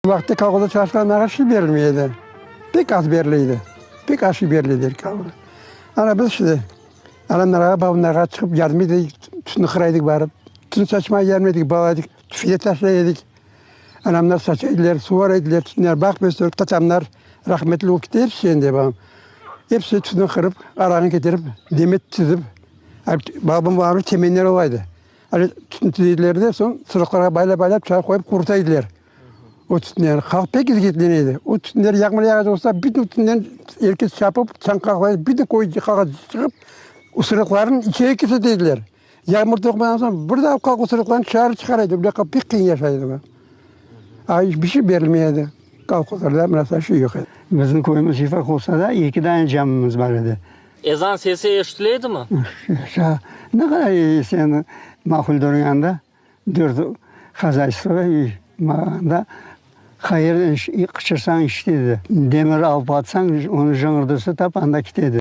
Vaqtı kolhozda çalışqanlarğa şey berilmey edi. Pek az berile edi. Pek az şey berile edi kolhozda. Ana biz işte anamlarğa, babamlarğa çıqıp yardım edik, tütün qıra edik barıp. Tütün saçmağa yardım edik, bala edik, fide taşlay edik. Anamlar saça ediler, suvara ediler tütünler, baqıp östürip, tatamlar rahmetli olıp ketti, episi endi babam. Episi tütün qırıp, arağını ketirip, demet tizip, babam barıp temenler ola edi. Öyle tütün tizeydiler de, soñ sırıqlarğa baylap-baylap çay qoyıp quruta ediler o tütünlerni. Halq pek izgetlene edi. O tütünler yağmur yağacaq olsa, bütün tütünden er kes çapıp, çañ qaqlay, bütün köy halqı çıqıp, sırıqlarnı içeri kirsete ediler. Yağmur toqmağan soñ bir daa halq o sırıqlarnı tışarı çıqara edi. Öyle pek qıyın yaşay edi. A iç bir şey berilmey edi. Kolhozlarda mına şey yoq edi. Bizim köyümiz ufaq olsa da, eki dane camimiz bar edi. Ezan sesi eşitile edimi? Ne qadar sen maqul turğanda, dört hozaystvo üy mağanda qayerden qıçırsañ eşitedi. Demir alıp atsañ, onıñ jıñırdısı tap anda ketedi.